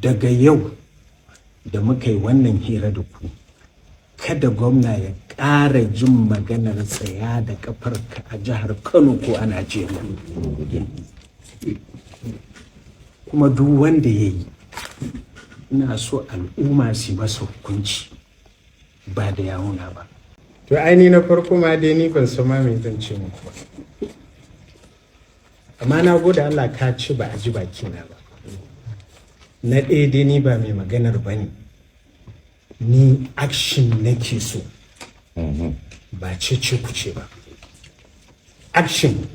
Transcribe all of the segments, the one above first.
Daga yau da muka yi wannan hira da ku, kada gwamna ya ƙara jin maganar tsaya da ƙafarka a jihar Kano ko a Najeriya. Kuma duk wanda ya yi, ina so al'umma su masa hukunci ba da yawuna ba. To ai ni na farko ma dai ni ban san ma me zan ce muku ba. Amma na gode Allah ka ci ba a ji bakina ba. Na ɗaya dai ni ba mai maganar ba ne. Ni action nake so. Ba cece kuce ba. Action,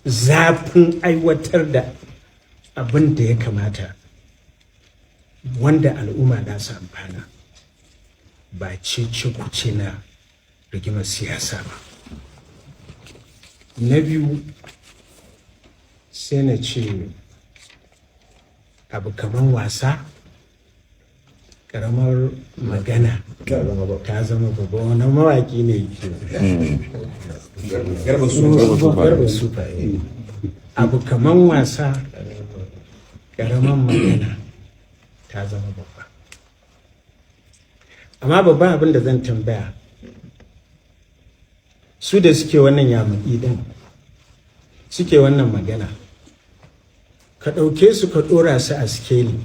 zafin aiwatar da abin da ya kamata wanda al'umma za su amfana, ba cece kuce na rigimar siyasa ba. Na biyu, sai na ce abu kamar wasa, karamar magana ta zama babba. Wani mawaki ne yake Garba Sufa, eh. Abu kamar wasa, karamar magana ta zama babba. Amma babban abin da zan tambaya su da suke wannan yamuɗi din, suke wannan magana, ka ɗauke su ka ɗora su a skeli,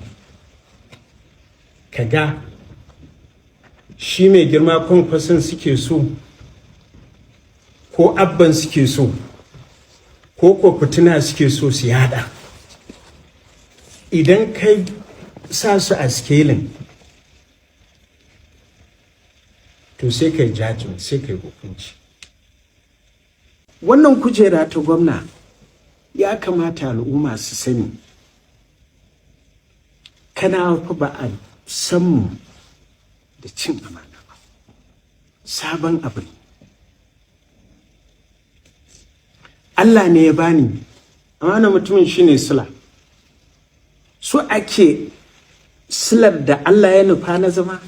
ka ga shi mai girma Kwankwason suke so ko Abban suke so ko fitina suke so su yada. Idan kai sa su a skelin, to sai kai judgment, sai kai hukunci. Wannan kujera ta gwamna, ya kamata al'umma su sani, kana fa ba a san mu da cin amana ba, sabon abu ne. Allah ne ya bani amana. Mutumin shine sila, so ake silar da Allah ya nufa na zama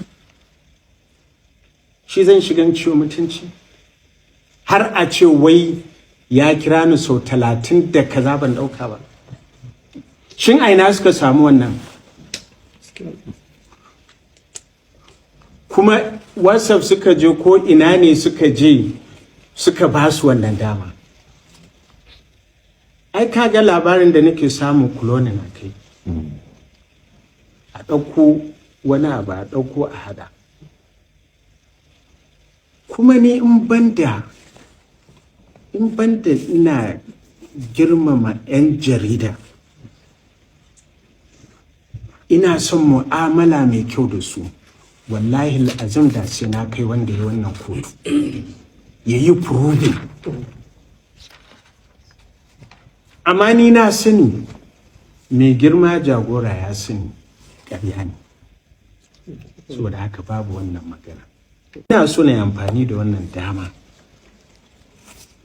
shi. Zan shigan ciwo mutunci har a ce wai ya kira ni sau 30 da kaza ban ɗauka ba? Shin aina suka samu wannan? Kuma WhatsApp suka je ko ina ne suka je suka ba su wannan dama? Ai ka ga labarin da nake samu kuloni na kai a ɗauko wani abu, a ɗauko a hada. Kuma ni in banda ina girmama 'yan jarida, ina son mu'amala mai kyau da su, wallahi azim da sai na kai wanda ya wannan kotu ya yi proving. Amma ni na sani, mai girma jagora ya sani ƙarya ne, saboda haka babu wannan magana. Ina so na yi amfani da wannan dama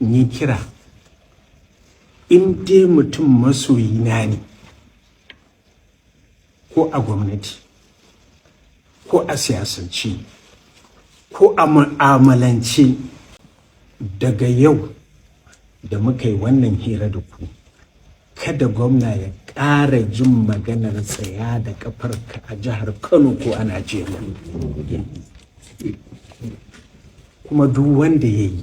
in yi kira, in dai mutum masoyina ne, ko a gwamnati ko a siyasance ko a mu'amalance, daga yau da muka yi wannan hira da ku, kada gwamna ya ƙara jin maganar tsaya da ƙafarka a jihar Kano ko a Najeriya. Kuma duk wanda ya yi,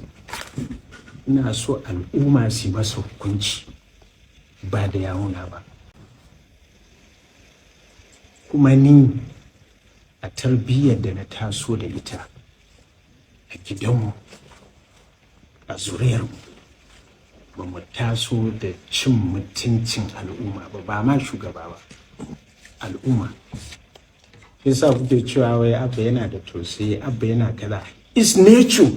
ina so al'umma su masa hukunci ba da yawuna ba. Kuma ni a tarbiyyar da na taso da ita a gidanmu, a zuriyarmu, ba mu taso da cin mutuncin al'umma ba, ba ma shugaba ba, al'umma. Yasa kuke cewa wai Abba yana da tausayi, Abba yana kaza. Is nature.